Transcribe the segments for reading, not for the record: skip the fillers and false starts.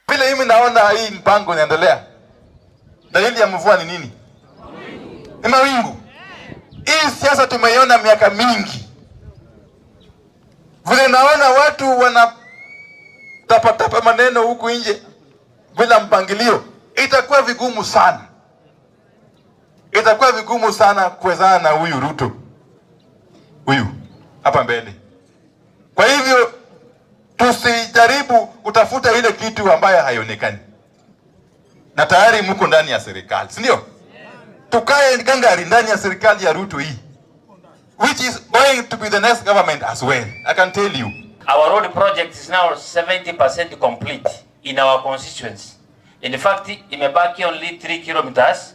Vile mimi naona hii mpango inaendelea, dalili ya mvua ni nini? Ni mawingu. Hii siasa tumeiona miaka mingi. Vile naona watu wana tapatapa maneno huku nje bila mpangilio, itakuwa vigumu sana, itakuwa vigumu sana kuwezana na huyu Ruto huyu hapa mbele. Kwa hivyo tusijaribu kutafuta ile kitu ambayo haionekani, na tayari mko ndani ya serikali, si ndio? Tukae gangari ndani ya serikali ya Ruto hii, which is going to be the next government as well. I can tell you. Our road project is now 70% complete in our constituency. In fact, imebaki only 3 kilometers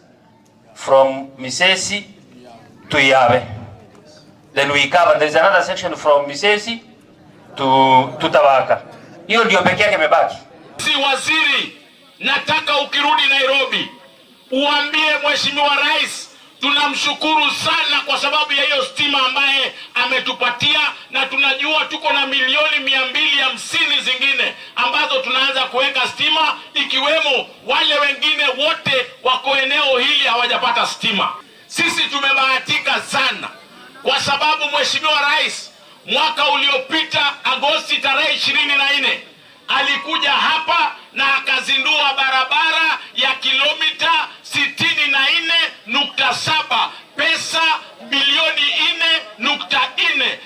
from Misesi to Iyabe. Then we cover, there is another section from Misesi to Tabaka. Hiyo ndio pekee yake imebaki. Si waziri, nataka ukirudi Nairobi uambie Mheshimiwa Rais tunamshukuru sana kwa sababu ya hiyo stima ambaye ametupatia, na tunajua tuko na milioni 250 zingine ambazo tunaanza kuweka stima, ikiwemo wale wengine wote wako eneo hili hawajapata stima. Sisi tumebahatika sana kwa sababu Mheshimiwa Rais mwaka uliopita Agosti tarehe 24 alikuja hapa na akazindua barabara ya kilomita 64.7, pesa bilioni 4.4.